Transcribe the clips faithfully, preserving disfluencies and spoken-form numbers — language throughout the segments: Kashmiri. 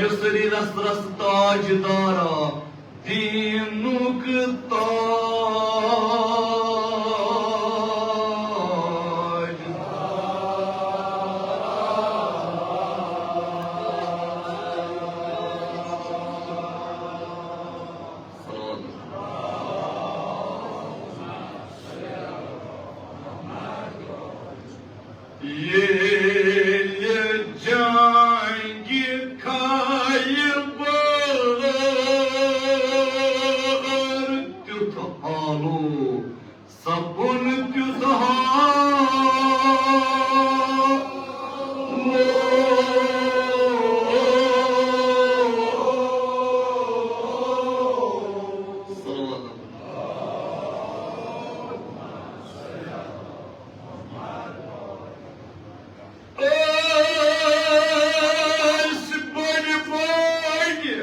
یُس سٲری رس رس تاج دارا، دینُک تاج۔ ییٚلہِ جنگہِ خیبر تیُتھ حالو سپُن، تیُتھ حالو۔ صلوات۔ ٲسۍ بٔڑۍ بٔڑۍ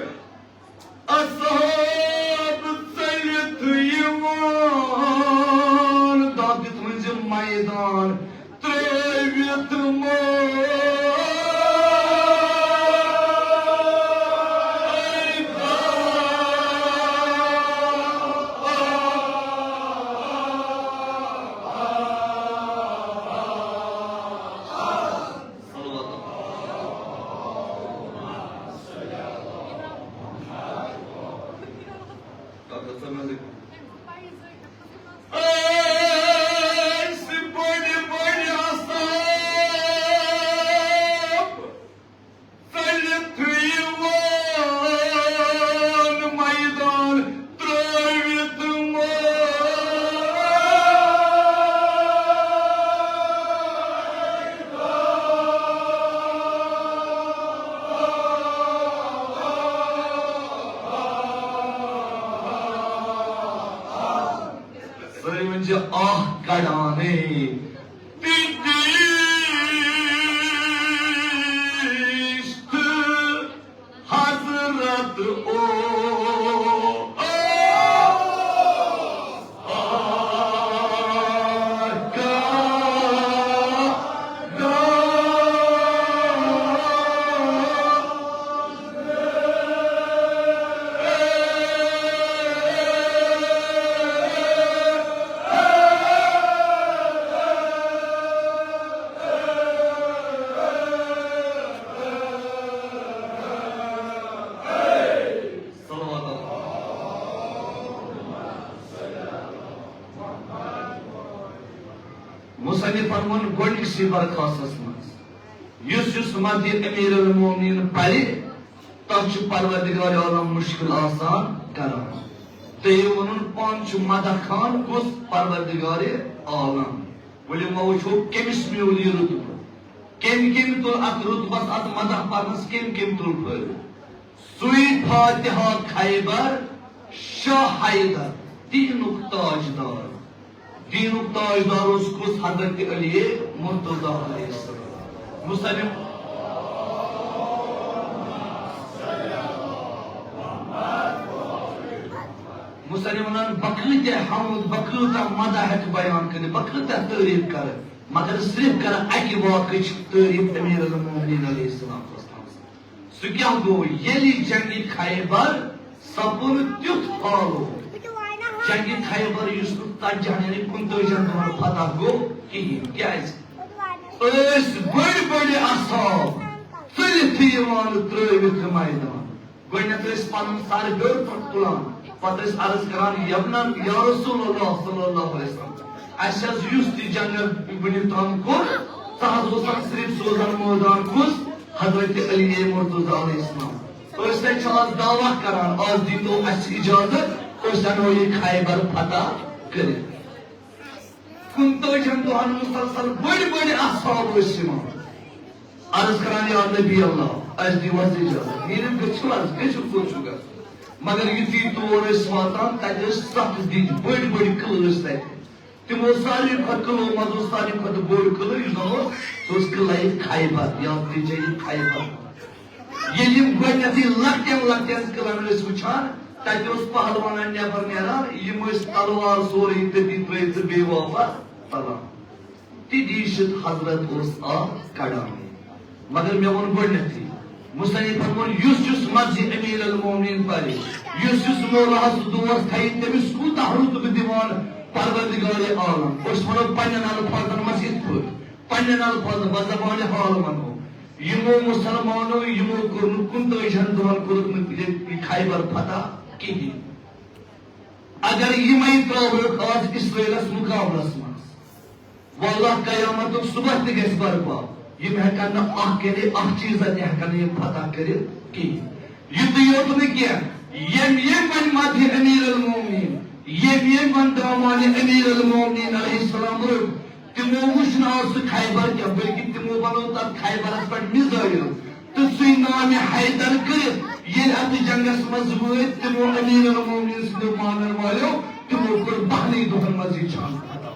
اصحاب ژٔلِتھ یِوان، دَب دِتھ ؤنۍ زِ میدان ترٛٲوِتھ مٲدان۔ ٲسۍ بٔڑۍ بٔڑۍ اصحاب ژٔلِتھ یِوان، میدان ترٛٲوِتھ مٲدان۔ سٲری ؤنۍ زِ آہ کڑانے۔ تِتِش تہٕ حضرت او، او، آقا۔ مصنفن ووٚن گۄڈنِکسٕے برخاستس منٛز، یُس یُس مدِ امیر المومنین پرِ، تس چھُ پروردگار عالم مشکل آسان کران۔ تہٕ یہِ ووٚنُن پانہٕ چھُ مدح خان کُس؟ پروردگار عالم۔ ؤلِو وۄنۍ وٕچھو کٔمِس میوٗل یہِ رُتبہٕ، کٔمۍ کٔمۍ تُل اتھ رُتبس، اتھ مدح پرنس کٔمۍ کٔمۍ تُل فٲیدٕ۔ سُے فاتحہ خیبر شاہ حیدر، دیٖنُک تاجدار۔ دیٖنُک تاجدار اوس کُس؟ حضرت علی مرتضیٰ علیہ السلام۔ مصنف، مصنف ونان، بہٕ کۭتیاہ حمد، بہٕ کۭژاہ مدح ہٮ۪کہٕ بیان کٔرِتھ، بہٕ کۭژاہ تعریف کرٕ، مگر صرف کرٕ اکہِ واقعٕچ تعریف امیر المومنین علیہ السلام۔ سُہ کیٛاہ گوٚو؟ ییٚلہِ جنگِ خیبر سپُد تیُتھ حالو۔ جنگِ خیبر یُس نہٕ ژتجی ہن یعنی کُنتٲجی ہن دۄہن فتح گوٚو کِہیٖنۍ۔ کیٛازِ؟ ٲسۍ بٔڑۍ بٔڑۍ اصحاب ژٔلِتھ یِوان ترٛٲوِتھ میدان۔ گۄڈٕنٮ۪تھ ٲسۍ پنُن سر ہیوٚر پٲٹھۍ تُلان، پتہٕ ٲسۍ عرض کران، یمنن، یا رسول اللہ صلی اللہ علیہ وسلم، اسہِ حظ یُس تہِ جنگہ وُنیُک تام کوٚر، ژٕ حظ اوسکھ صرف سوزان مٲدان کُس؟ حضرت علی مرتضیٰ علیہ السلام۔ أسۍ تہِ چھِ آز دعویٰ کران، آز دیٖتو اَسہِ اِجازت، أسۍ اَنو یہِ خیبر فتح کٔرِتھ۔ کُنتٲجی ہن دۄہن مسلسل بٔڑۍ بٔڑۍ اصحاب ٲسۍ یِوان، عرض کران، یا نبی اللہ، اَسہِ دِیِو حظ اِجازت، نیٖرِو، گٔژھِو حظ، گٔژھِو، کوٚت چھُو گژھُن؟ مگر یُتھُے تور ٲسۍ واتان، تَتہِ ٲسۍ ستھ دِتۍ، بٔڑۍ بٔڑۍ قلعہٕ ٲسۍ تَتہِ۔ تِمو ساروی کھۄتہٕ قلعو منٛز اوس ساروی کھۄتہٕ بوٚڑ قلعہٕ یُس زن اوس، سُہ اوس قلعہ خیبر، یا تہِ چھےٚ یہِ خیبر۔ ییٚلہِ یِم گۄڈٕنیتھٕے لۄکٹٮ۪ن لۄکٹٮ۪ن قلعن ٲسۍ وٕچھان، تتہِ اوس پہلوانن نٮ۪بر نیران، یِم ٲسۍ تلوار سورُے تٔتی ترٲوِتھ تہٕ بیٚیہِ واپس ژلان۔ تہِ دیٖشِتھ حضرت اوس آب کڑان۔ مگر مےٚ ووٚن گۄڈٕنیتھٕے، مصنفن ووٚن، یُس یُس مدحِ امیر المومنین پرِ، یُس یُس مولاہس دوس تھایہِ، تٔمِس کوٗتاہ رُتبہٕ دِوان پروردگار عالم۔ أسۍ ونو پننٮ۪ن الفاظن منٛز یِتھ پٲٹھۍ، پننٮ۪ن الفاظن، بزبانِ حال ونو، یِمو مسلمانو، یِمو کوٚر نہٕ کُنتٲجِہن دۄہن کوٚرُکھ نہٕ یہِ، یہِ خیبر فتح کِہیٖنۍ۔ اگر یِمے ترٛاوہوکھ آز اسرائیلس مقابلس منٛز، واللہ قیامتُک صبح تہِ گژھِ برپا۔ یِم ہٮ۪کن نہٕ اکھ، یعنی اکھ چیٖزا تہِ ہٮ۪کن نہٕ یِم فتح کٔرِتھ کِہیٖنۍ۔ یُتُے یوت نہٕ کینٛہہ، ییٚمۍ ییٚمۍ وۄنۍ مدحِ امیر المومنین، ییٚمۍ ییٚمۍ وۄنۍ دامانِ امیر المومنین علیہ السلام روٚٹ، تِمو وُچھ نہٕ آز سُہ خیبر کینٛہہ، بلکہِ تِمو بنوو تتھ خیبرس پٮ۪ٹھ میزایل تہٕ سُے نامِ حیدر کٔرِتھ۔ ییٚلہِ اتھ جنگس منٛز وٲتۍ، تِمو امیر المومنین سٕنٛدیو مانن والیو، تِمو کوٚر بہنٕے دۄہن منٛز یہِ جنگ ختم۔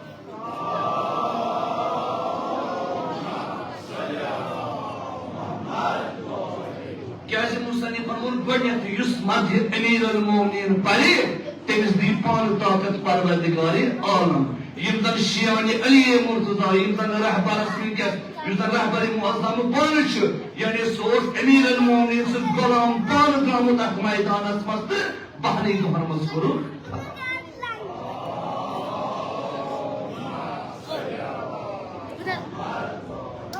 کیازِ مصنفن ووٚن گۄڈٕنیتھ، یُس مدحِ امیر المومنین پرِ، تٔمِس دی پانہٕ طاقت پروردگارِ عالم۔ یِم زن شیعانِ علی مرتضی، یِم زن رہبرس وٕنکیٚس، یُس زن رہبرِ معظم پانہٕ چھُ، یعنی سُہ اوس امیر المومنین سُنٛد غلام پانہٕ درٛامُت اتھ میدانس منٛز تہٕ بہنٕے دۄہن منٛز کوٚرُکھ۔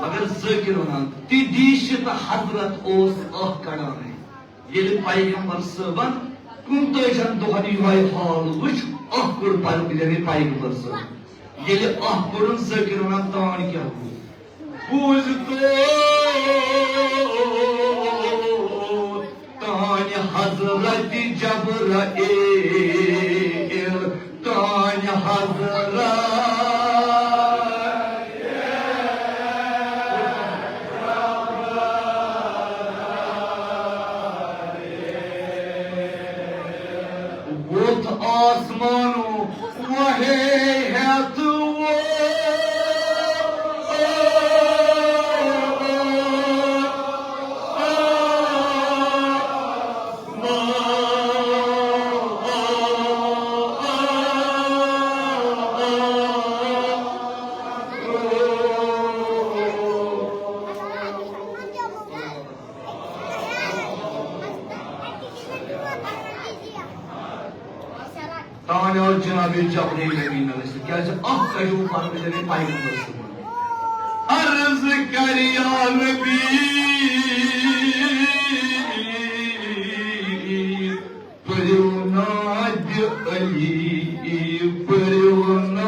مگر ذٲکِر ونان، تہِ دی چھِ تہٕ حضرت اوس اکھ کڑان۔ ییٚلہِ پیغمبر صٲبن کُنتٲجِہن دۄہن یِہوٚے حال وٕچھ، اکھ کوٚر پتہٕ یعنی پیغمبر صٲب۔ ییٚلہِ اکھ کوٚرُن، ذٲکِر ونان، تان کیٛاہ گوٚو؟ بوٗزتو تانۍ حضرت جبرائیل، تانۍ حضرت ووٚتھ آسمانو وحی ہٮ۪تھ ووت۔ تانۍ آو جناب جبرائیل امین علیہ السلام، کیازِ اکھ کجو پتہٕ دِژے پیغمبر صٲبن۔ عرض کر یا نبی، پٔرِو نعتِ علی، پٔرِو نعتِ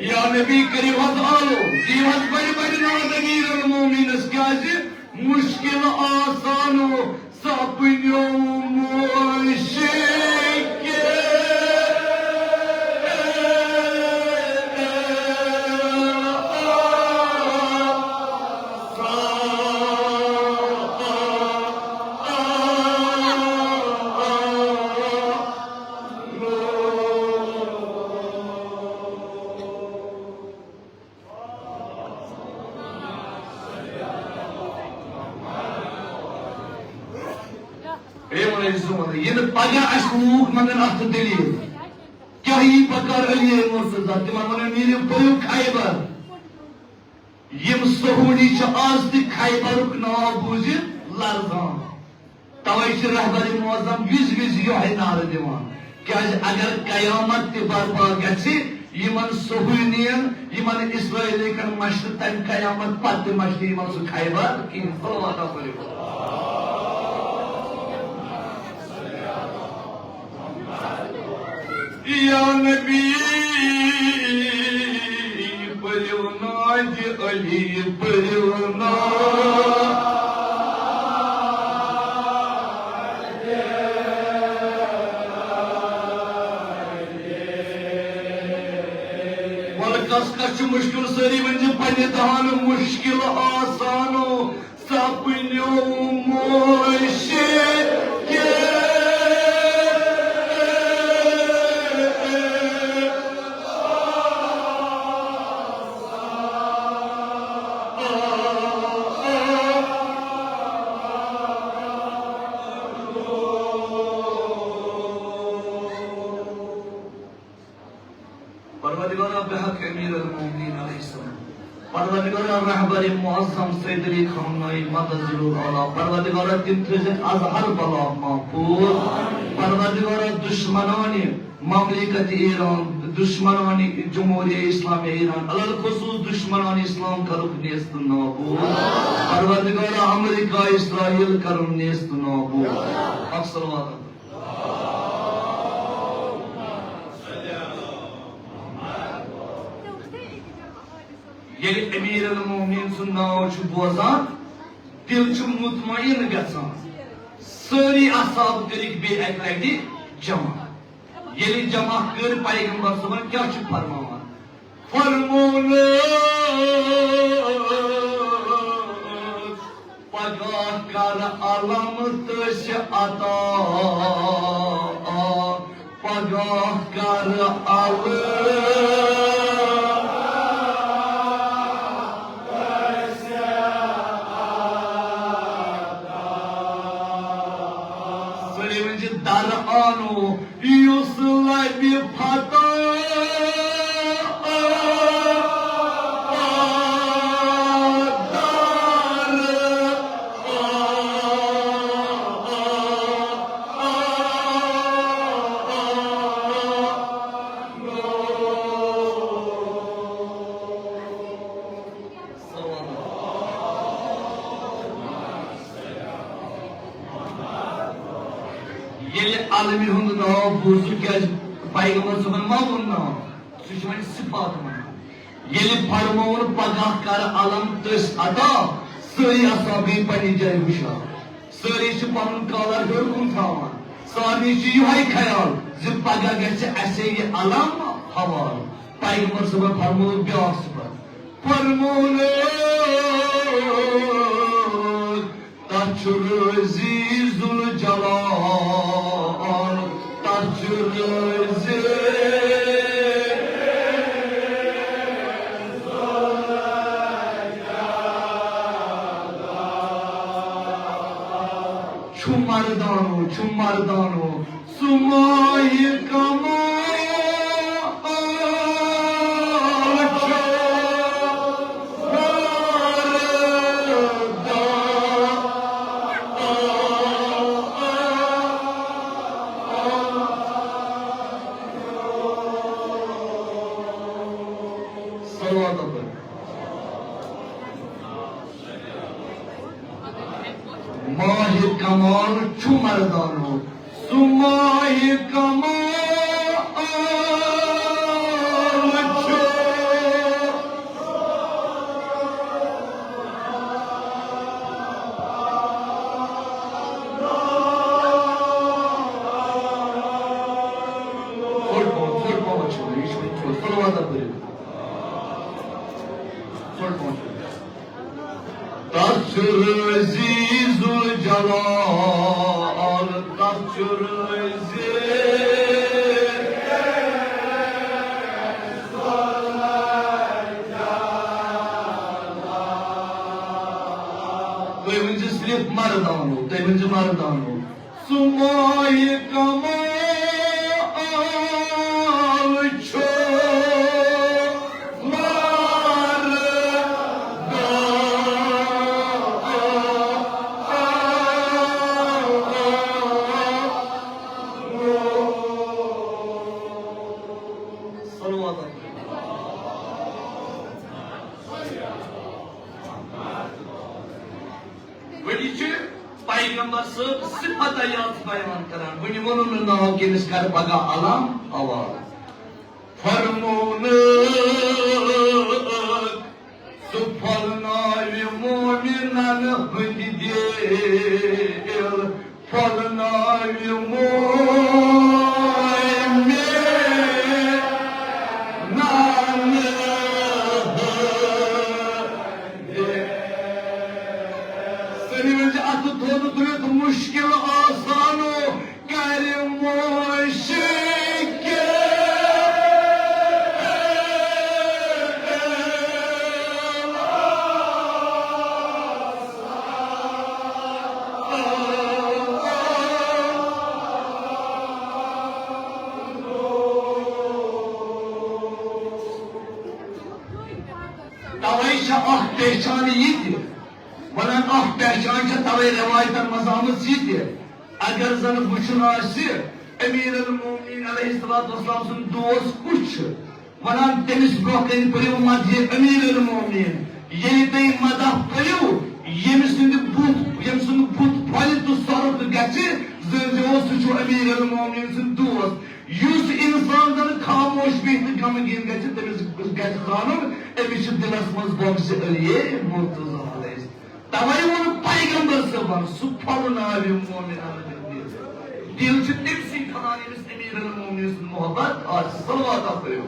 یا نبی، کٔرِو حظ آلو، دِیِو حظ بڑِ بڑِ نعت امیر المومنینس، کیازِ مشکل آسانو سپنیو مشکل۔ اے وَنان، یہِ نہٕ پگاہ اَسہِ لوٗکھ منٛگن اَتھ دٔلیٖل۔ کیٛاہ یی بکار علی مرتضی؟ تِمن وَنو، نیٖرِو پٔرِو خیبر۔ یِم صہیونی چھِ آز تہِ خیبرُک ناو بوٗزِتھ لرزان۔ توے چھِ رہبر معظم وِزِ وِزِ یِہوٚے نعرٕ دِوان۔ کیٛازِ اگر قیامت تہِ برپا گژھِ، یِمن صہیونین، یِمن اسرائیلکن مشرِ تمہِ قیامت پتہٕ تہِ مشرِ یِمن سُہ خیبر کِہیٖنۍ۔ صلوات آسٲنی۔ یا نبی، پٔرِو نعتِ علی، پٔرِو نعتِ۔ وَلہٕ کَس کَس چھُ مُشکِل؟ سٲری ؤنۍ زِ پنٛنہِ دَہانہٕ، مُشکِل آسانو سپنیو مشکل۔ پروردگارا، بحق امیر المومنین علیہ السلام، پروردگارا، رہبر معظم سید علی خامنائی مدظل الاعلیٰ، پروردگارا، تِم تھٲوزٮ۪کھ از ہر بلا محفوظ۔ پروردگارا، دشمنان مملکت ایران، دشمنان جمہوریہ اسلامی ایران، علی الخصوص دشمنان اسلام کرُکھ نیست نابود۔ پروردگارا، امریکہ اسرائیل کرُن نیست نابود۔ اکھ صلوات۔ ییٚلہِ امیر المومنین سُنٛد ناو چھُ بوزان، دِل چھُ مطمئن گژھان۔ سٲری اصحاب کٔرِکھ بیٚیہِ اکہِ لٹہِ جمع۔ ییٚلہِ جمع کٔر، پیغمبر صٲبن کیٛاہ چھُ فرماوان؟ فرموونس، پگاہ کر علم تٔسۍ عطا، پگاہ کر علم۔ سٲری ؤنۍ زِ، در آنو یُس لبہِ فتح۔ ییٚلہِ علمہِ ہُنٛد ناو بوٗزُکھ، کیٛازِ پیغمبر صٲبن ما ووٚن ناو؟ سُہ چھُ وۄنۍ صفات وَنان۔ ییٚلہِ فرمووُن، پگاہ کر علم تٔسۍ عطا، سٲری اصحاب گٔے پننہِ جایہِ ہُشار۔ سٲری چھِ پنُن کالر ہیوٚر کُن تھاوان۔ سارنٕے چھُ یِہوٚے خیال زِ پگاہ گژھِ اَسے یہِ علم حوال۔ پیغمبر صٲبن فرموو بیٛاکھ صفت۔ فرموونس، تتھ چھُ رٲضی ذوالجلال، تتھ چھُ رٲضی۔ چھُ مردانو، چھُ مردانو، سُہ ماہِ کمال چھُ۔ صلوات پٔرِو۔ ماہِ کمال چھُ مردانو، سُہ ماہِ کمال چھُ۔ ژوٚٹ پانٛژھ، ژوٚٹ پانٛژھ چھُ، یہِ چھُ وۄنۍ ژوٚٹ۔ صلوات پٔرِو۔ ژوٚٹ پانٛژھ چھُ۔ تتھ چھُ رٲضی ذوالجلال، تتھ چھُ رٲضی۔ تُہۍ ؤنۍ زِ صرف مردانو، تُہۍ ؤنۍ زِ مردانو۔ سُہ ماہِ کمال چھُ مردانو۔ صلوات۔ وۄنۍ چھِ پیغمبر صٲب صفت یٲژ بیان کران، وۄنۍ ووٚنُن نہٕ ناو کٔمِس کر پگاہ علم حوال۔ فرموونس، سُہ پھۄلناوِ مومنن ہٕنٛدۍ دِل، پھۄلناوِ مومنن ہٕنٛدۍ۔ سٲری ؤنۍ زِ، اَتھٕ تھوٚد تُلِتھ مُشکِل آسانو کرِ مُشکِل۔ پہچان یہِ تہِ، ونان اکھ پہچان چھےٚ توے روایتن منٛز آمٕژ یہِ تہِ، اگر زن وٕچھُن آسہِ امیر المومنین علیہ الصلوۃ والسلام سُنٛد دوست کُس چھُ، ونان تٔمِس برونٛہہ کنہِ پٔرِو مدحِ امیر المومنین۔ ییٚلہِ تُہۍ مدح پٔرِو، ییٚمہِ سُنٛد بُتھ، ییٚمہِ سُنٛد بُتھ پھۄلہِ تہٕ سۄرُپھ گژھِ، زٲنۍزیو سُہ چھُ امیر المومنین سُنٛد دوست۔ یُس انسان زن خاموش بِہِتھ غمگیٖن گژھِ، تٔمِس گژھِ زانُن، أمِس چھِ دِلس منٛز بۄکسہِ علی مرتضیٰ علیہ السلام۔ توے ووٚن پیغمبر صٲبن، سُہ پھۄلناوِ مومنن ہُنٛد دِل۔ دِل چھُ تٔمۍ سٕے پھۄلان، ییٚمِس امیر المومنین سٕنٛز محبت آسہِ۔ صلوات پٔرِو۔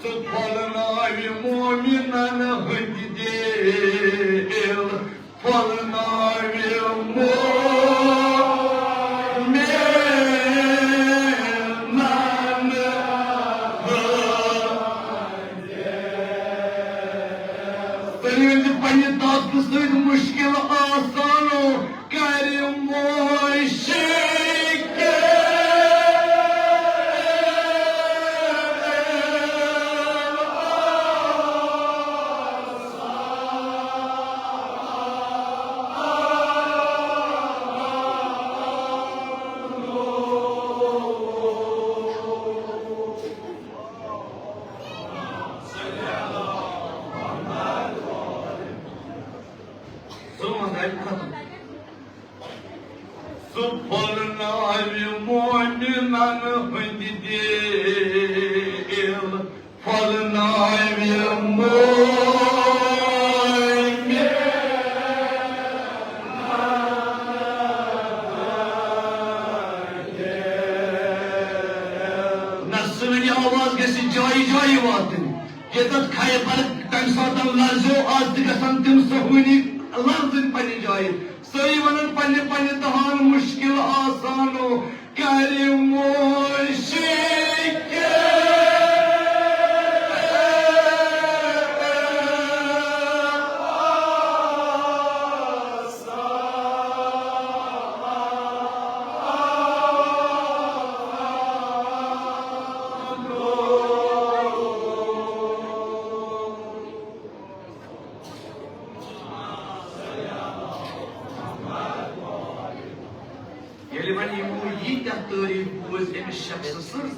سُہ پھۄلناوِ مومنن ہٕنٛدۍ دِل، پھۄلناوِ مومنن ہٕنٛدۍ دِل۔ تُہۍ ؤنِو پننہِ طاقتہٕ سۭتۍ مُشکِل آسانو کرِ مُشکِل۔ سُہ پھۄلناوِ مومنن ہٕنٛدۍ دِل، پھۄلناوِ مومنن۔ نہ، سٲنۍ آواز گژھِ جایہِ جایہِ واتٕنۍ۔ ییٚتٮ۪تھ خیبر تَمہِ ساتہٕ لرزیو، آز تہِ گژھن تِم صہوٲنی لرزٕنۍ پننہِ جایہِ۔ سٲری ونن پننہِ پننہِ دہان مُشکِل آسانو کرِ مُشکِل۔ ییٚلہِ وۄنۍ یِمو ییٖتیٛاہ تعریٖف بوٗز أمِس شخصہٕ سٕنٛز،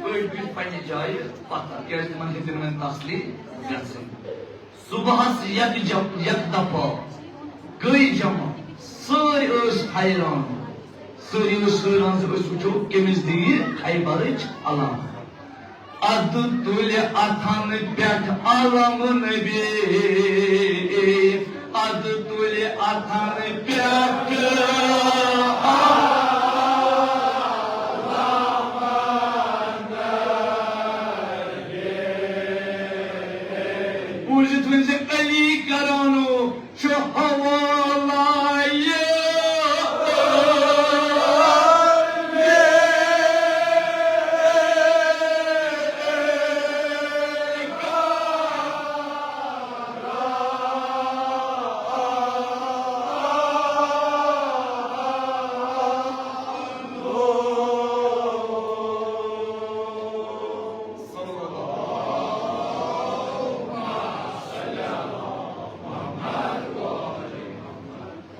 أڑۍ بیٖٹھۍ پننہِ جایہِ پتھر، کیٛازِ تِمن ہیٚژ نہٕ وۄنۍ تسلی گژھٕنۍ۔ صبحس یک جم-، یک دفعہ گٔے جمع، سٲرۍ ٲسۍ حیران۔ سٲری ٲسۍ حٲران زِ أسۍ وٕچھو کٔمِس دِیہِ خیبرٕچ علامت۔ اَدٕ تُلہِ اَتھن پٮ۪ٹھ علم نبی، اَدٕ تُلہِ اَتھن پٮ۪ٹھ علم۔ بوٗزِتھ ؤنۍ زِ علی کرانو چھُ حوالہ یہِ۔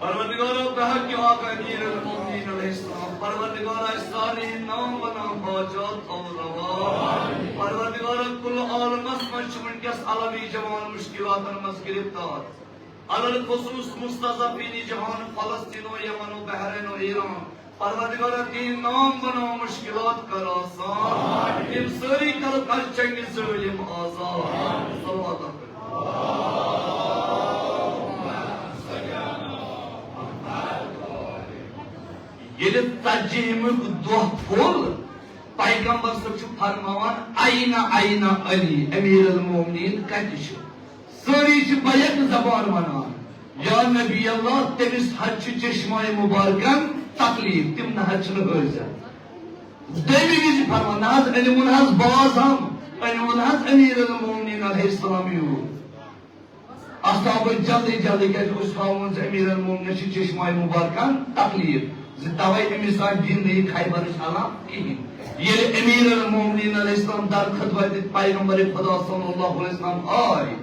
پروردگارا، بحق آقا امیر المومنین علیہ السلام، پروردگارا، سارے نام بنام حاجات تھاو روا۔ پروردگارا، کل عالمس منٛز چھِ وٕنکیٚس علوی جوان مشکلاتن منٛز گرفتار، علی الخصوص مستضعفین جہان، فلسطین و یمن و بحرین و ایران۔ پروردگارا، تیرے نام بناو مشکلات کر آسان، تم سٲری کر ہر چنگہِ ظٲلم آزاد۔ صلوات۔ ییٚلہِ ژتجِہمُک دۄہ پھوٚل، پیغمبر صٲب چھُ فرماوان، "عینہ عینہ علی، امیر المومنین کتہِ چھُ؟" سٲری چھِ بیک زبان ونان، "یا نبی اللہ، تٔمِس حظ چھُ چشمہ مبارکن تکلیف، تِم نہ حظ چھِنہٕ حٲضِر۔" دوٚیمہِ وِزِ فرمان، "نہ حظ، أمۍ ووٚن حظ باز ہم، أمۍ ووٚن حظ امیر المومنین علیہ السلام یوٗر۔" صاحب، جلدی جلدی، کیازِ أسۍ ہاوون زِ امیر المومنین چھِ چشمہ مبارکن تکلیف، زِ توے أمِس آو دِنہٕ یہِ خیبرٕچ علم کِہیٖنۍ۔ ییٚلہِ امیر المومنین علیہ السلام در خدمت پیغمبر خدا صلی اللہ علیہ وسلم آے،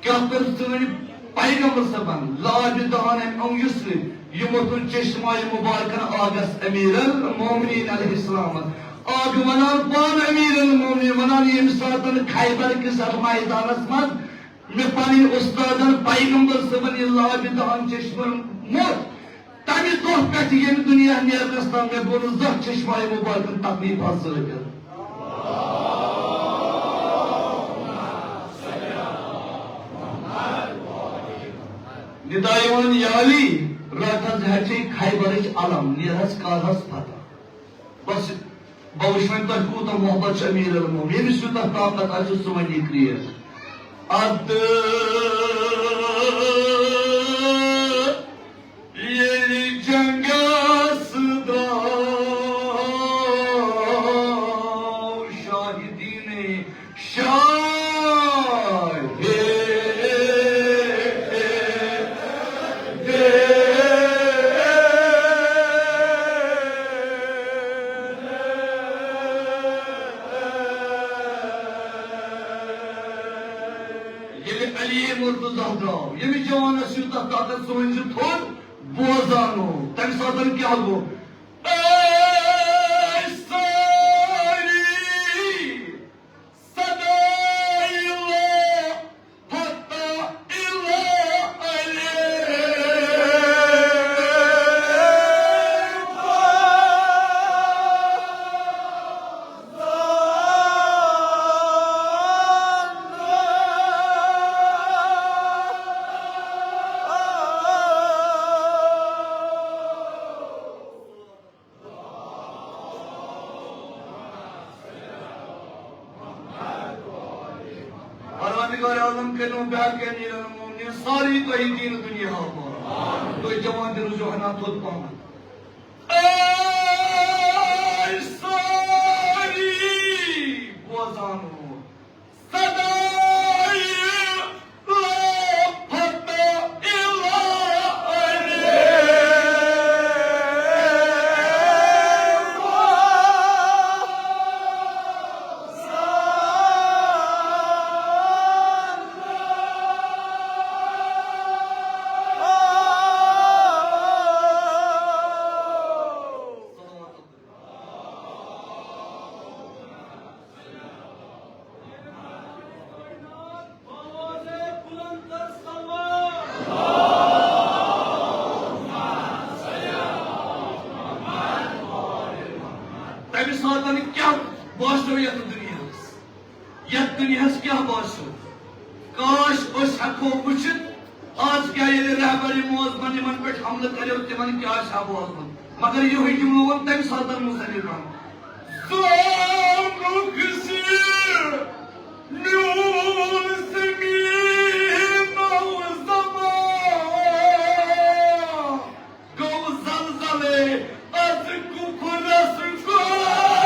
کیٛاہ کٔر سٲنۍ پیغمبر صٲبن؟ لابہِ دہن أمۍ اوٚنگ یُسرِ، یِمو تُل چشمہ مبارکن آگس امیر المومنین علیہ السلام۔ آگہٕ ونان پانہٕ امیر المومنین، ونان، ییٚمہِ ساتن خیبر کِس اتھ میدانس منٛز مےٚ پنٕنۍ استادن پیغمبر صٲبن یہِ لابہِ دہن چشمن موٚتھ، تمہِ دۄہ پٮ۪ٹھ ییٚمہِ دُنیا نیرنس تام مےٚ گوٚو نہٕ زانٛہہ چشمہ مبارکن تکلیف حظ ظٲہِر۔ ندا یِوان، یا علی، رٹ حظ ہیٚچھے خیبرٕچ علم، نیر حظ کر حظ فتح۔ بس، بہٕ وٕچھٕ وۄنۍ تۄہہِ کوٗتاہ محبت چھُ امیر المومنین، ییٚمِس یوٗتاہ طاقت آسہِ، سُہ وَنہِ یہِ کرٛیکھ۔ اَدٕ ییٚلہِ جنگس درٛاو شاہدیٖنٕے شاہد۔ ییٚلہِ علی مرتضیٰ درٛاو، ییٚمِس جوانس یوٗتاہ طاقت، سُہ ؤنۍ زِ تھوٚد بوزانو، تَمہِ ساتہٕ کیٛاہ گوٚو؟ أسۍ سٲری صداے لا فتح الا علی۔ پروردگار عالم کٔرِو بحق امیر المومنین ساری تۄہہِ دیٖن دُنیا آباد۔ تُہۍ جوان تہِ روٗزِو ہنا تھوٚد پہمتھ۔ اے سٲری بوزانو، صداے لا فتح الا علی۔ تمہِ ساتہٕ کیٛاہ باسیو یتھ دُنیاہس؟ یتھ دُنیاہس کیٛاہ باسیو؟ کاش أسۍ ہٮ۪کہو وٕچھِتھ، آز کیٛاہ ییٚلہِ رہبر معظمن یِمن پٮ۪ٹھ حملہٕ کریو، تِمن کیٛاہ آسہِ ہا بوزمُت؟ مگر یِہوٚے یِمو ووٚن تمہِ ساتہٕ مُصنفن۔ زانُکھ زِ میون زٔمیٖن و زمان گوٚو زلزلے، از کفرس گوٚو زلزلے۔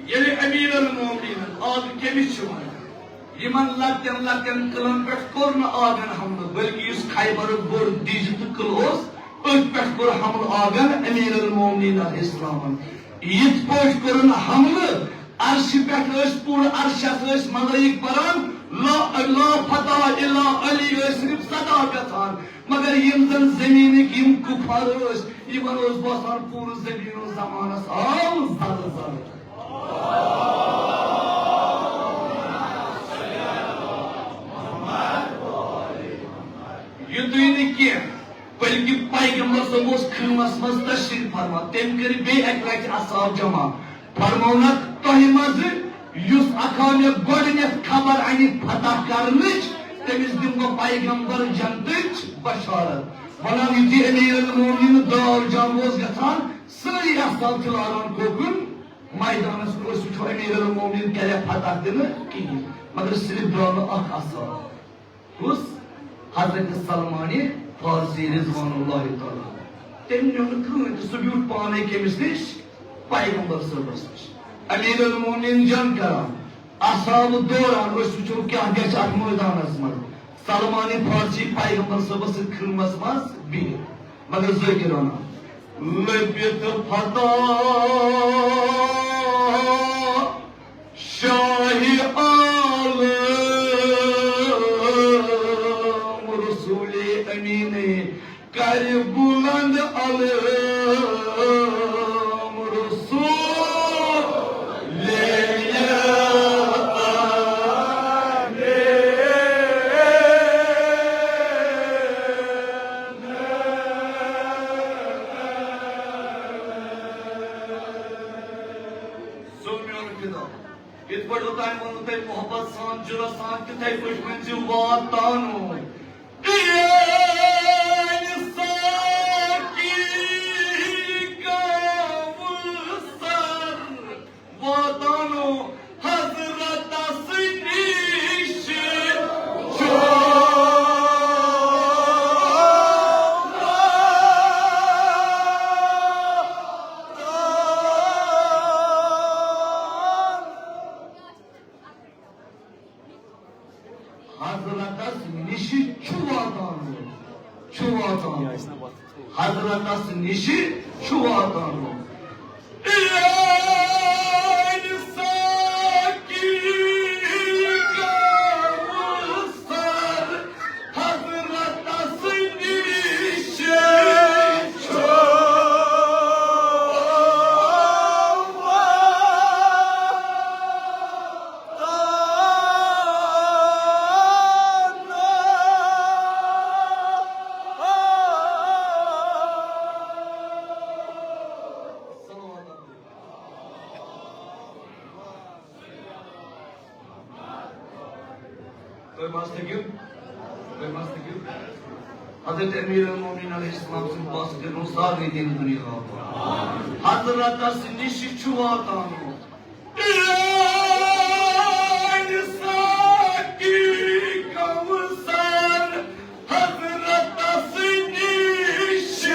ییٚلہِ امیر المومنین آز کٔمِس چھِ وَنان؟ یِمن لۄکٹٮ۪ن لۄکٹٮ۪ن قلعن پٮ۪ٹھ کوٚر نہٕ آگن حملہٕ، بلکہِ یُس خیبرُک بوٚڑ دیٖجہِ تہٕ قلعہٕ اوس، أتھۍ پٮ۪ٹھ کوٚر حملہٕ آگن امیر المومنین علیہ السلامن۔ یِتھ پٲٹھۍ کوٚرُن حملہٕ، عرشہِ پٮ۪ٹھ ٲسۍ پوٗرٕ عرشس ٲسۍ ملٲیِک پران، لا، لا فتح الا علی ٲسۍ صرف صدا گژھان، مگر یِم زن زٔمیٖنٕکۍ یِم کُفار ٲسۍ، یِمن اوس باسان پوٗرٕ زٔمیٖن و زمانس آو زلزلہٕ۔ یُتُے نہٕ کینٛہہ، بلکہِ پیغمبر صٲب اوس خیمس منٛز تشریف فرما، تٔمۍ کٔرۍ بیٚیہِ اکہِ لٹہِ اصحاب جمع، فرمونکھ، تۄہہِ منٛزٕ یُس اکھا مےٚ گۄڈٕنیتھ خبر انہِ فتح کرنٕچ، تٔمِس دِمہٕ بہٕ پیغمبر جنتٕچ بشارت۔ ونان، یُتھُے امیر المومنین درٛاو، جنگ اوس گژھان، سٲری اصحاب چھِ لاران کوکُن میدانس کُن، أسۍ وٕچھو امیر المومنین کریا فتح دِنہٕ کِہیٖنۍ، مگر صرف درٛاو نہٕ اکھ اصحاب۔ کُس؟ حضرت سلمان فارسی رضوان اللہ تعالیٰ۔ تٔمۍ نیوٗ نہٕ کٕہٕنۍ تہِ، سُہ بیوٗٹھ پانے کٔمِس نِش؟ پیغمبر صٲبس نِش۔ امیر المومنین جنگ کران، اصحاب دوران، أسۍ وٕچھو کیٛاہ گژھِ اتھ مٲدانس منٛز۔ سلمان فارسی پیغمبر صٲبس سۭتۍ خدمتس منٛز بِہِتھ۔ مگر ذٲکر ونان، لٔبِتھ فتح شاہِ عالم رسول امین، کرِ بلند علم رسول۔ سو میون خدا، یِتھ پٲٹھۍ اوٚتام ووٚنوٕ تۄہہِ محبت سان، جُرت سان، تِتھَے پٲٹھۍ ؤنۍ زِ واتناونو۔ اے ساقی کوثر، واتناونو حضرتس نِش۔ حضرتس نِش چھُ واتان وول، چھُ واتان وول۔ حضرتس نِش چھُ واتان وول۔ اے ساقی کوثر، حضرتس نِش چھُ تُہۍ ما ٲسِو تھٔکِو؟ تُہۍ ما ٲسِو تھٔکِو؟ حضرت امیر المومنین علیہ السلام سٕنٛدِ واسطہٕ دیُن سارنٕے دین دُنیا۔ حضرتس نِش چھُ واتان۔ ساقی کوثر حضرتس نِش۔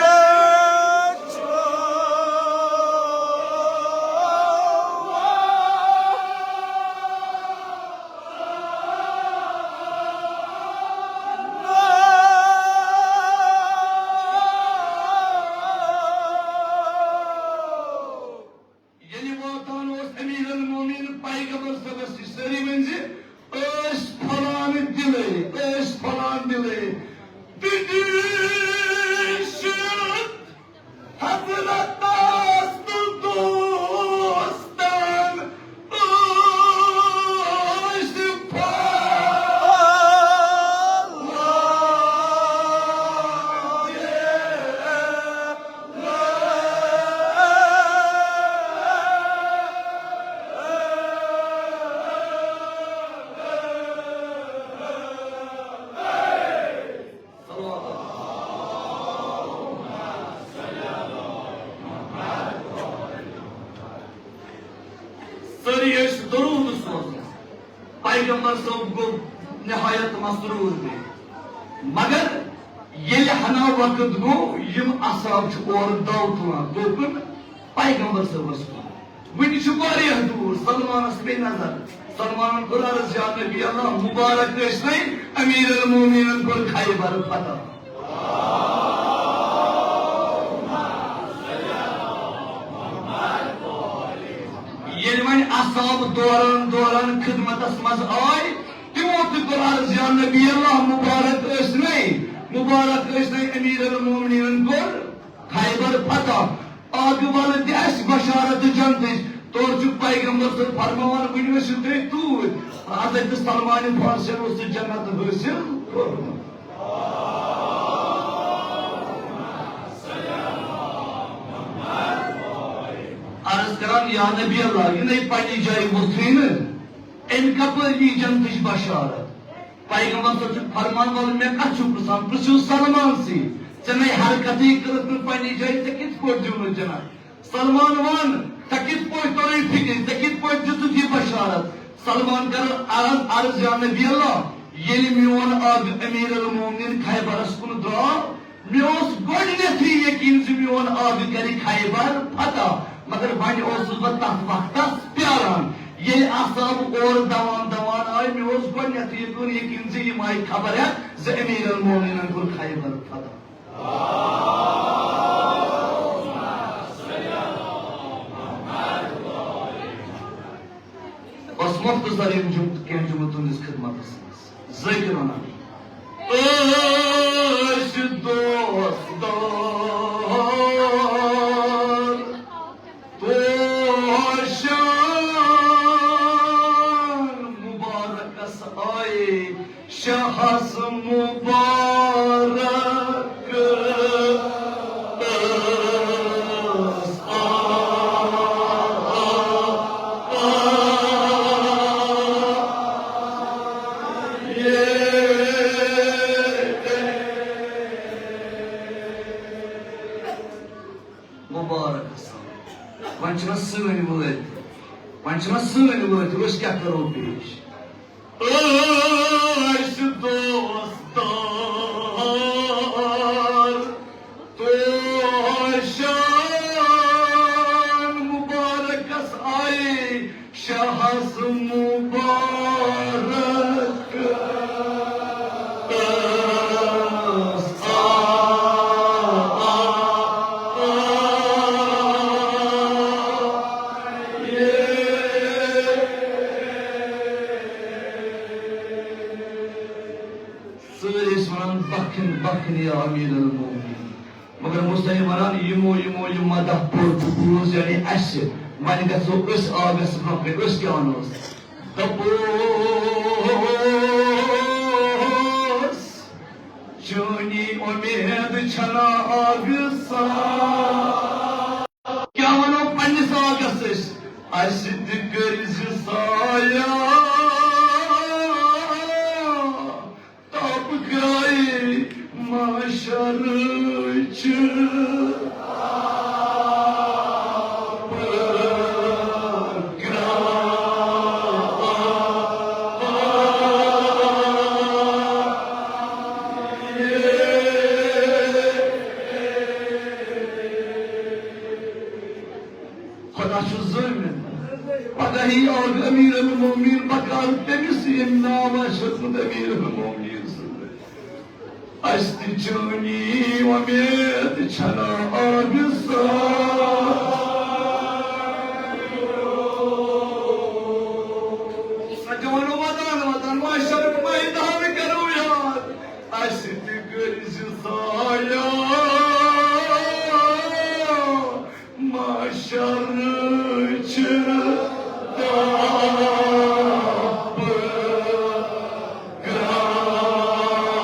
ییٚلہِ واتان اوس امیر المومنین پیغمبر صٲبس نِش، سٲری ؤنۍ زِ، ٲسۍ پھۄلان دِلے، ٲسۍ پھۄلان دِلے۔ دِلہِ چھُ حضرتس تہٕ دوستن ٲسۍ پھۄلان۔ سٲری ٲسۍ درود سوزان۔ پیغمبر صٲب گوٚو نہایت مسرور بیٚیہِ۔ مگر ییٚلہِ ہنا وقت گوٚو، یِم اصحاب چھِ اورٕ دَو تُلان، کوٚکُن؟ پیغمبر صٲبَس کُن۔ وٕنہِ چھُ واریاہ دوٗر، سلمانَس پیٚیہِ نظر۔ سلمانَن کوٚر عرض، یا نبی اللہ، مبارک ٲسۍ وۄنۍ، امیر المومنین کوٚر خیبر فتح۔ ییٚلہِ وۄنۍ اصحاب دوران دوران خدمتس منٛز آے، تِمو تہِ کوٚر عرض، یا نبی اللہ، مبارک ٲسۍ نے، مبارک ٲسۍ نے، امیر المومنینن کوٚر خیبر فتح۔ آگہٕ والہٕ تہِ اَسہِ بشارت جنتٕچ۔ تورٕ چھُ پیغمبر صٲب فرماوان، وٕنہِ ٲسِو تُہۍ توٗرۍ۔ حضرت سلمان فارسن اوس سُہ جنت حٲصِل کوٚرمُت۔ عرض کران، یا نبی اللہ، یہِ نے پننہِ جایہِ ووٚتھُے نہٕ، أمۍ کپٲرۍ یی جنتٕچ بشارت؟ پیغمبر صٲب چھُ فرمان، وَلہٕ مےٚ کَتھ چھُو پرٛژھان؟ پرٛژھِو سلمان سٕے۔ ژےٚ نے حرکتٕے کٔرٕتھ نہٕ پننہِ جایہِ، ژےٚ کِتھ پٲٹھۍ دیُن جنت؟ سلمان وَن، ژےٚ کِتھ پٲٹھۍ توٚرُے فِکرِ، ژےٚ کِتھ پٲٹھۍ دِژٕتھ یہِ بشارت؟ سلمان کَرن عرض، عرض یا نبی اللہ، ییٚلہِ میون اکھ امیر المومنین خیبرس کُن درٛاو، مےٚ اوس گۄڈٕنیتھٕے یقین زِ میون اکھ کرِ خیبر فتح، مگر وۄنۍ اوسُس بہٕ تتھ وقتس پیاران، ییٚلہِ اصحاب اورٕ دوان دوان آے، مےٚ اوس گۄڈٕنیتھٕے یہِ کوٚر یقین زِ یِم آیہِ خبر ہٮ۪تھ زِ امیر المومنینن کوٚر خیبر فتح۔ بس مختصر یِم جُم-، کینٛہہ جملہٕ تُہنٛدِس خدمتس منٛز۔ ذٲکِر وَنان۔ ٲسۍ دوستار توشان مُبارکس آیے شاہس مبارک۔ مبارک آسان۔ وۄنۍ چھِنہ سٲنۍ وٲتۍ، وۄنۍ چھِنہ سٲنۍ وٲتۍ، أسۍ کیٛاہ کرو پیش؟ أسۍ دوستار توشان مبارکس آیے شاہس مبارک۔ سٲری ٲسۍ وَنان، "بخن، بخن یا امیر المومنین۔" مگر مستحی وَنان، یِمو، یِمو یہِ مدح پوٚر تہٕ بوٗز، یعنی اَسہِ، وۄنۍ گژھو أسۍ آگس برٛونٛہہ کَنہِ، أسۍ کیٛاہ وَنوس؟ دوٚپُس، چٲنی اُمید چھنا آگہٕ سان۔ کیٛاہ وَنو پننِس آگس أسۍ؟ اَسہِ تہِ کٔرۍ زِ سایہ۔ تاپہٕ گٔے محشرٕچ۔ خۄدا چھُ زٲمِن۔ پگاہ یی اکھ امیر المومنین، بہٕ کرٕ تٔمِس یہِ ناو آسہِ ہیوٚتمُت امیر المومنین سُنٛد۔ اَسہِ تہِ چٲنی وۄمید چھَنا آبِ سان۔ سجوانو ودان ودان معاشر میدان کرو یاد، اَسہِ تہِ کٔرۍ زِ سایہ۔ محشرٕچ تاپہٕ گرٛاے۔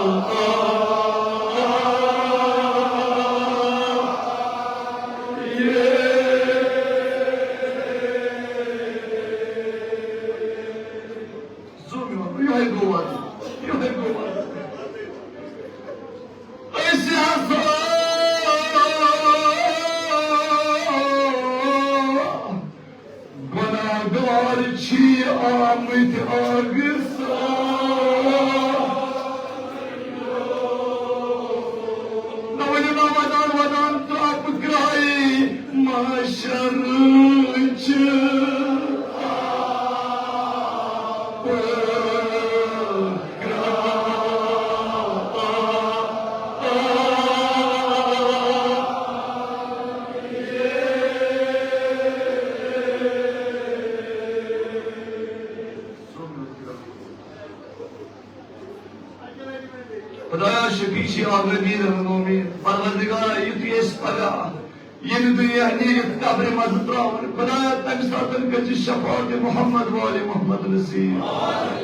زوٗ میون، یِہوٚے گوٚو وَدُن، یِہوٚے گوٚو وَدُن۔ أسۍ ہسا گۄناہگار چھی آمٕتۍ آگہٕ سان۔ نہ ؤنِو نا ودان ودان ترٛپھ گرٛایہِ محشرٕچ۔ خدایا شفیع چھی آمرگی رہنومی، پروردگارا یُتھُے أسۍ پگاہ ییٚمہِ دُنیا نیٖرِتھ قبرِ منٛز ترٛاوُن۔ خدایا، تَمہِ ساتہٕ گژھِ شفاعت محمد وآل محمد نصیب۔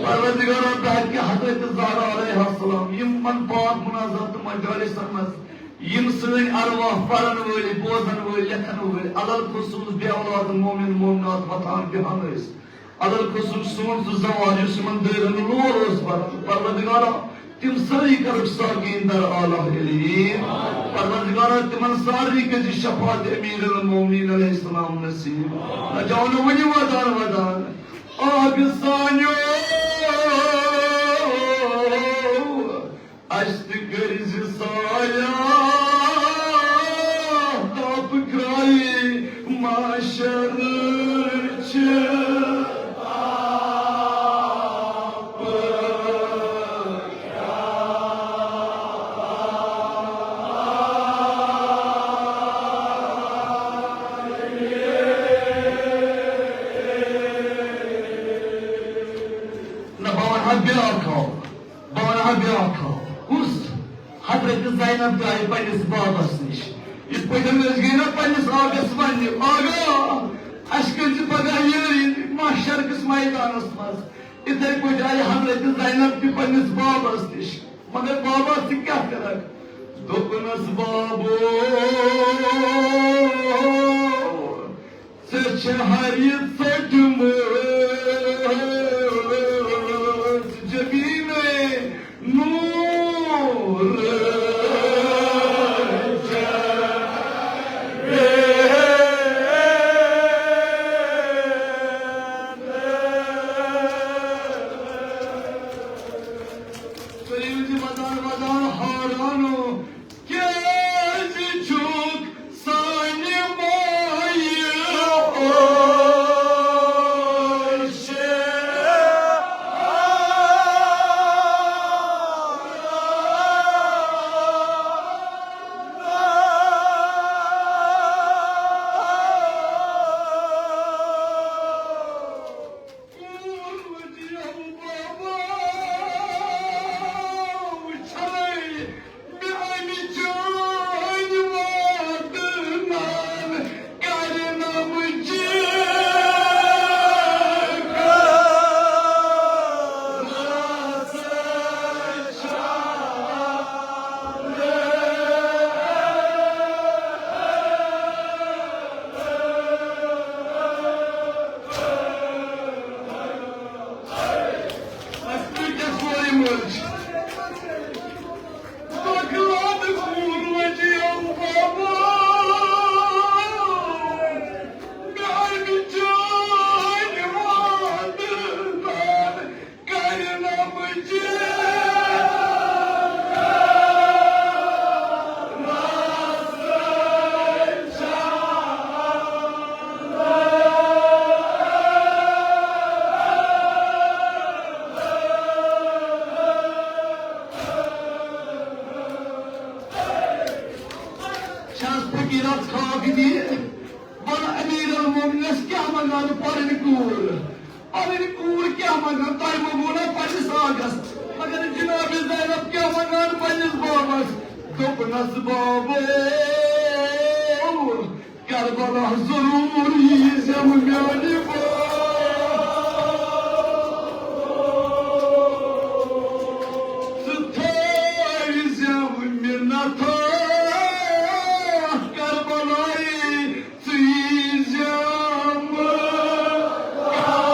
پروردگارا، بحق حضرت زہرا علیہ السلام، یِمن پاک مناظر تہٕ مجالسن منٛز یِم سٲنۍ ارواح پرن وٲلۍ، بوزن وٲلۍ، لیکھن وٲلۍ، علل خصوص بے اولاد مومن مومنات وۄتھان بیٚہان ٲسۍ، علل خصوص سون سُہ زوال یُس یِمن دٲرۍ ہُنٛد لول اوس بنان، پروردگارا، تِم سٲری کرُکھ ساکِن۔ در اعلیٰ علین۔ پروردگارا، تِمن سارنٕے کٔرۍ زِ شفاعت امیر المومنین علیہ السلام نصیب۔ نہ جاؤ نہٕ وُنہِ ودان ودان۔ آبِ سانیو، اَسہِ تہِ کٔرۍ زِ سایہ، تاپہٕ کرٛایہِ محشر چہِ۔ نہ، بہٕ وَنہٕ ہا بیٛاکھ حال، بہٕ وَنہٕ ہا بیٛاکھ حال۔ کُس؟ حضرت زینب درٛایہِ پنٛنِس بابَس نِش۔ یِتھ پٲٹھۍ أسۍ گٔے نہ پنٛنِس آغَس وَننہِ، "آغا، اَسہِ کٔرۍ زِ پگاہ یٲری محشر کِس میدانَس منٛز۔" یِتھَے پٲٹھۍ آیہِ حضرت زینب تہِ پنٛنِس بابَس نِش۔ مگر بابَس تہِ کیٛاہ کَرَکھ؟ دوٚپنَس، "بابو، ژےٚ چھےٚ ہَرِ ژٔٹمٕژ جبیٖنَے نوٗر۔" کٔرِو تہِ ودان ودان حٲرانو، کیٛازِ چھُکھ سانہِ مایہِ عٲشِق؟ چھَس فقیٖرَس خاک دِتھ، وَن امیر المومنینَس کیٛاہ منٛگان پنٕنۍ کوٗر؟ پنٕنۍ کوٗر کیٛاہ منٛگان؟ تۄہہِ منٛگوو نا پننِس آغَس، مگر جناب زینب کیٛاہ منٛگان پننِس بابَس؟ دوٚپنَس، بابو، کربلا ضروٗر ییٖزٮ۪م میٛانہِ بابہٕ۔ ژٕ تھٲوزٮ۪م مِنتھا کربلایہِ، ژٕ ییٖزٮ۪م کربلا۔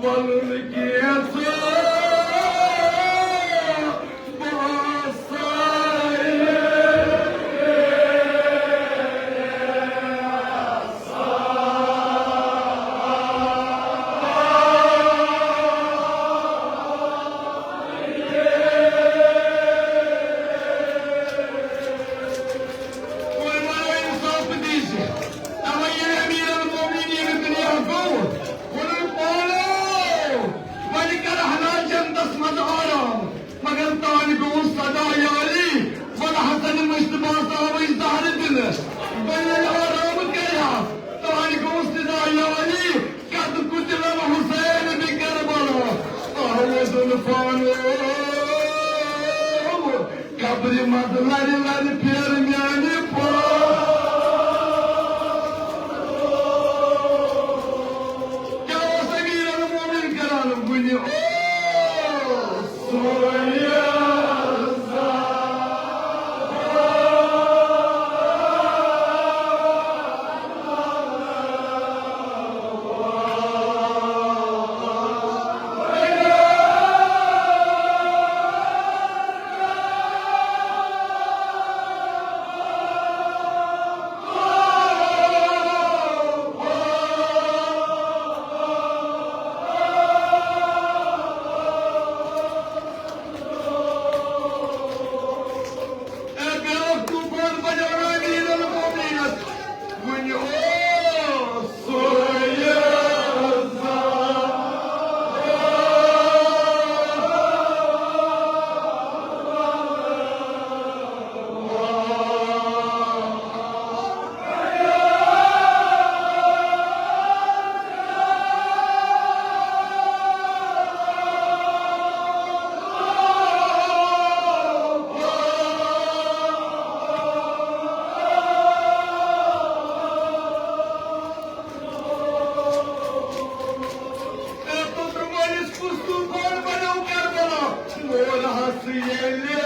وَلُن کینٛژھا باسان۔ وۄنۍ وَنو اِنصاف دیٖزِ۔ اَوَے ییٚلہِ أمیٖر المومنیٖن دُنیا گوٚو، ووٚنُن، پانو، وۄنۍ کَرٕ ہنا جنتَس منٛز آرام۔ مگر تانۍ گوٚو صدا یاری، وَلہٕ حسن مُجتبیٰ آوٕے زہرٕ دِنہٕ۔ وۄنۍ ییٚلہِ آرام کَرِ ہا، تانۍ گوٚو صدا یاری، قد قتل الحسین بکربلا۔ آوازُن پانو، قبرِ منٛز لَرِ لَرِ پھیرٕ میٛانہِ پانو۔ کیٛاہ اوس أمیٖر المومنیٖن کران؟ وُنہِ اوس۔ اے بیٛاکھ طوفان بنیو أمیٖر المومنیٖنَس۔ وُنہِ اوس سُہ یہِ تہٕ توٚترٕ وٲلِس کُس طوفان بنیو کربلا؟ مول ہس ییٚلہِ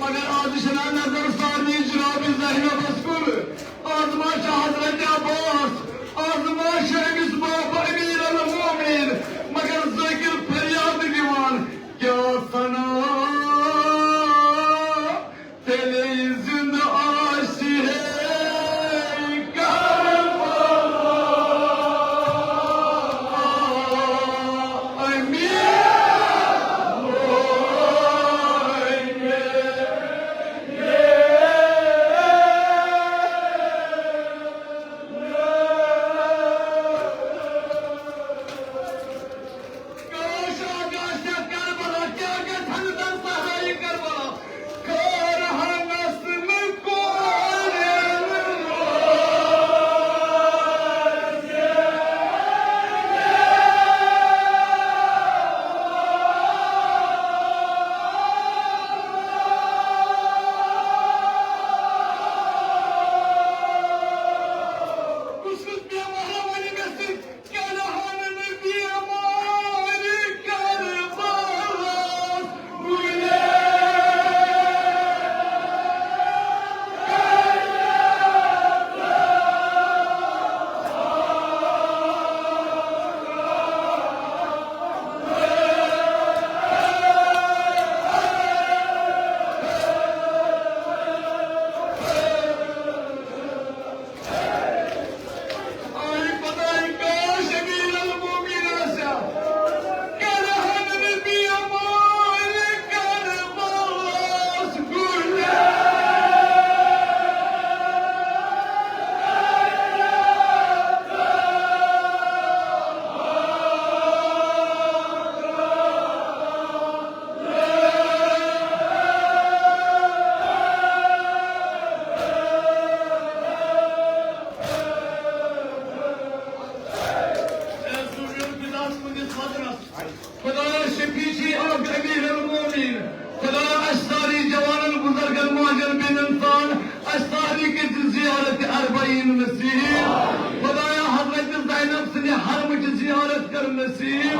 مگر آز چھنا نظر سارنٕے جناب زینبس کُن۔ آز ما چھُ حضرت عباس، آز ما چھُ أمِس باب امیر المومنین؟ مگر ذاکر فریاد دِوان، کیا سنا تیٚلے زندٕ آسہِ ہے کربلا امیر۔ خدایا شفیع چھی اکھ امیر المومنین۔ خدایا اسہِ ساری جوانن بزرگن ماجن بیٚنٮ۪ن سان اسہِ ساری کٔرۍ زِ زیارت اربعین نصیب۔ خدایا حضرت زینب سٕنٛدِ حرمٕچ زیارت کر نصیب۔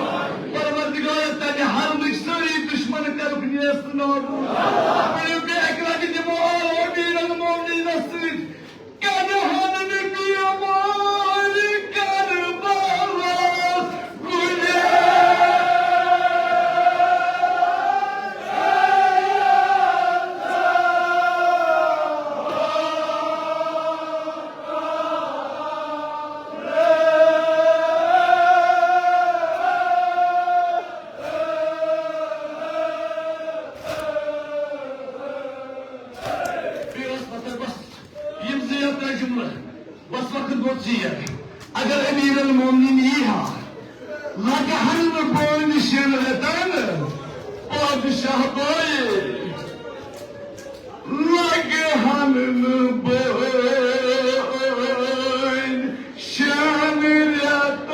پروردگارا تمہِ حرمٕکۍ سٲری دشمن کرُکھ نیست نابود۔ ؤنِو بیٚیہِ اکہِ لٹہِ دِمو آل امیر المومنینس سۭتۍ۔ کَرٕہَن نہٕ بیمٲرۍ کَربَلاہَس گُلہِ۔ بیٚیہِ اوس پَتہ بَس۔ یِم زٕ یا ترٛےٚ جملہٕ، بس وقت گوٚو ژیر۔ اگر امیر المومنین یی ہا، لگہن نہٕ بٲنۍ شٮ۪ن رٮ۪تن پادشاہ بٲیہِ۔ لگہن نہٕ بٲنۍ شٮ۪ن رٮ۪تن۔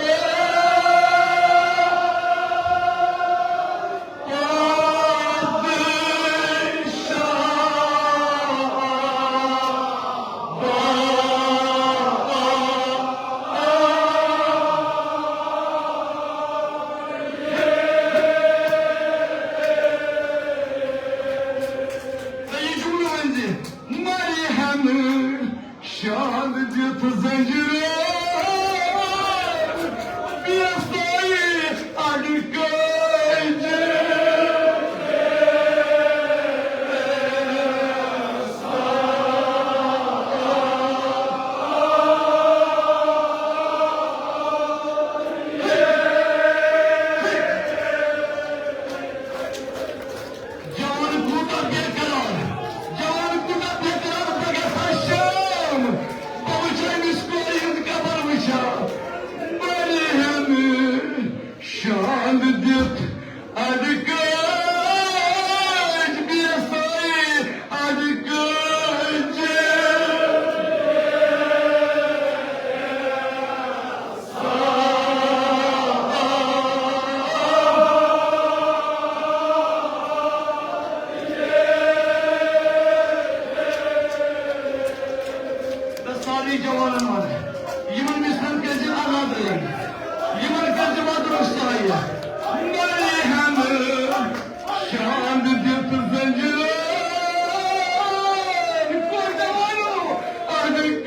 شاد دِتھ زنجیرن، بیسٲیی اَڈٕ کٲجہِ۔ جوان کوٗتاہ بے قرار، جوان کوٗتاہ بے قرار، بہٕ گژھٕ ہا شام، بہٕ وٕچھٕ ہا أمِس کورِ ہُنٛد قبر وٕچھٕ ہا۔ مَرِ ہٮ۪نہٕ شاند دِتھ اَڈٕ کٲج، بیسٲیی اَڈٕ کٲج۔ تہٕ سارنٕے جوانن وَنہٕ، یِمن مِثلن کٔرۍ زِ آزاد علم، یِمن کٔرۍ زِ وَدُن سایہِ۔ مَرِ ہٮ۪نہٕ شاند دِتھ زنجیرن، کوٚر جوانو اَڈٕ کٲج۔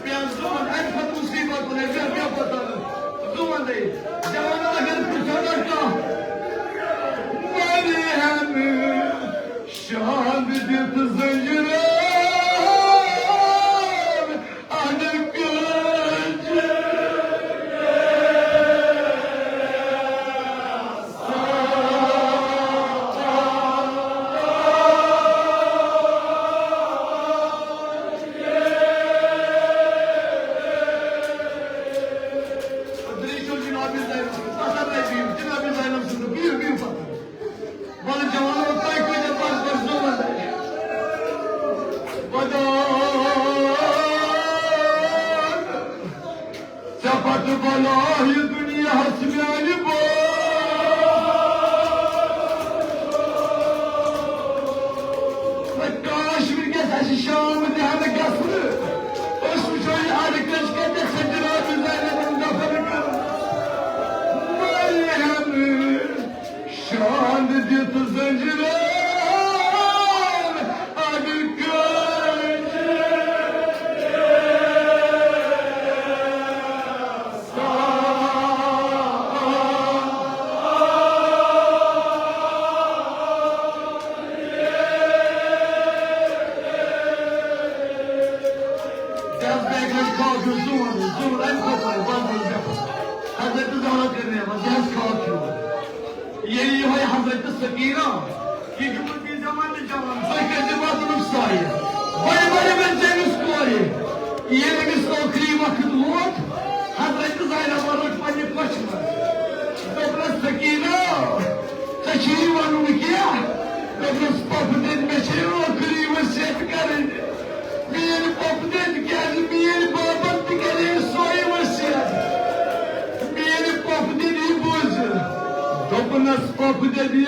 بیٚیہِ زُوَن اَمہِ کھۄتہٕ مُصیٖبت وَنَے، بیٚیہِ، بیٚیہِ پَتہٕ زُوَن دے۔ جوانَن اگر پرٛژھو نہ کانٛہہ، مَرِ ہٮ۪نہٕ شاند دِتھ زنجیرن۔ اَڈٕ کٲج۔ دٔریٖچو جناب زینب سُنٛد، پتھر نَے بِہِو، جناب زینب سُنٛد، بِہِو، بِہِو پتھر۔ وَلہٕ جوانو، تۄہہِ کۭتیٛاہ بَس بَس زُوَن؟ خۄدا، ژےٚ پَتہٕ بَناو یہِ دُنیاہَس میٛانہِ بٲے۔ وۄنۍ کاش وٕنکیٚس اَسہِ شام تہِ ہَنہٕ گژھنہٕ، أسۍ وٕچھو یہِ اَڈٕ کٔژ کَتٮ۪تھ چھےٚ جناب زینبَن دفن کٔرمٕژ۔ مَرِ ہَنہٕ شاند دِتھ زنجیرن اَڈٕ کٲج۔ تہِ حظ بیٚیہِ گژھِ کھوژُن، زوٗن، زوٗن، اَمہِ کھۄتہٕ بَڑٕ، بَڑٕ، بَڑٕ بٮ۪مار۔ حضرت زہرا کٔر نعمت، یہِ حظ کھوژ ہیوٗ۔ ییٚلہِ یِہوٚے حضرت سکینہ، یہِ چھُ پَتہٕ یہِ زمانہٕ جوان، تُہۍ کٔرۍزِ وَدُنُک سایہِ۔ بَڑِ، بَڑِ، بَڑِ، چٲنِس کورِ۔ ییٚلہِ أمِس ٲخری وقت ووت، حضرت زینبَن رٔٹ میٲنۍ پۄپھٕ دٔدۍ، کیازِ میٲنۍ بابن تہِ کرے سۄے وصیت۔ میٲنۍ پۄپھٕ دٔدۍ یہِ بوٗزِتھ دوٚپنس، پۄپھٕ دٔدۍ،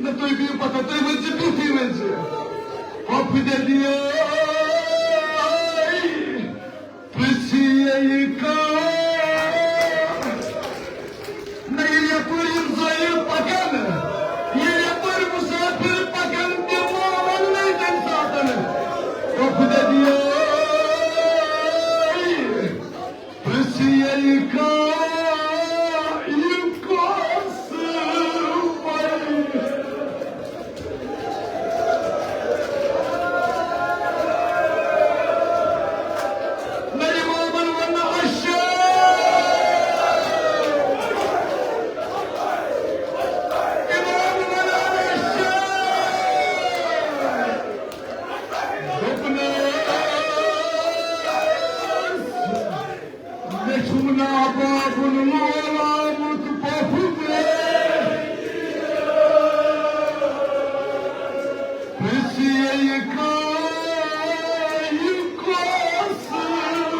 نہ تُہۍ بِہِو پتھر، تُہۍ ؤتھۍ زِ، بِہتھٕے ؤتھۍ زِ۔ پۄپھٕ دٔدۍ، پرٛژھیے کانٛہہ۔ نہ ییٚلہِ یپٲرۍ یِم زٲیِل پکن، ییٚلہِ یپٲرۍ مُسافِر پکن، تِم ما وننَے تَمہِ ساتن، پۄپھٕ دٔدۍ، پرٛژھیے کانٛہہ، یہِ کۄس وَتھ؟ نہ اِمامن ووٚن نہٕ اَشہَد۔ اِمامن ووٚن اَشہَد۔ دوٚپنَس، مےٚ چھُم ناو بابُن لولامُت پۄپھٕ۔ پرٛژھیے کانٛہہ، یہِ کۄس وَتھ؟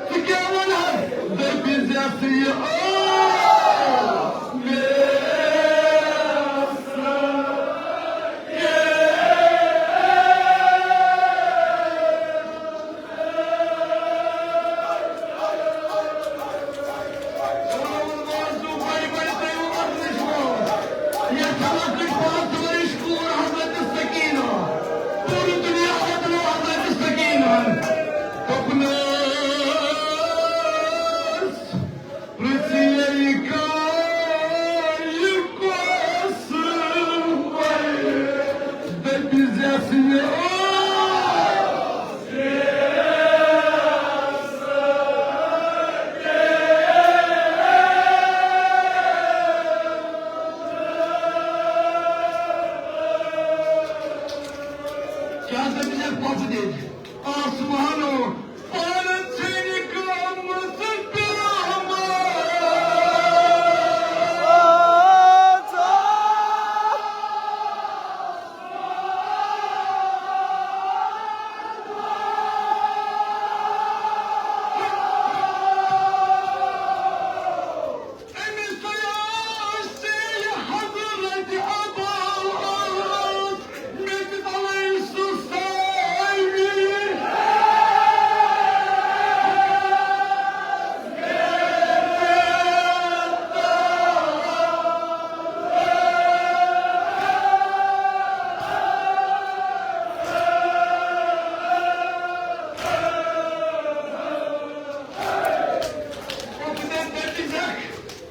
ژٕ کیٛاہ وَنان؟ دٔپِزٮ۪س، یہِ ٲس مےٚ کیٛاہ دٔپِتھ چھَکھ پۄپھٕ دِنۍ؟ آسمانو پانہٕ ژھٕنہِ گٔمٕژ پیغمبر۔ أمِس تۄہہِ آسہِ حضرت ابا مےٚ تہِ تَوَے سُہ سٲری۔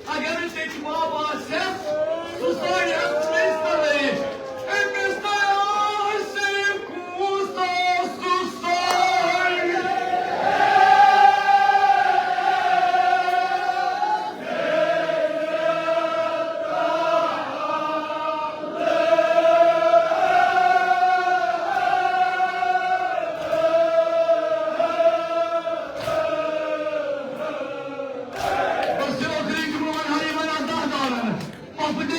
اگر نہٕ ژےٚ تہِ باب آسٮ۪س، سُہ سارِ اَتھ منٛز تَلٲیِتھ۔ أمِس تہِ آسہِ کوٗتاہ سُہ سارِ۔ بس یہِ ٲخری جملہٕ وَنہٕ ہا یِمَن اَتھ دَہ دانَن۔ پۄپھٕ تہِ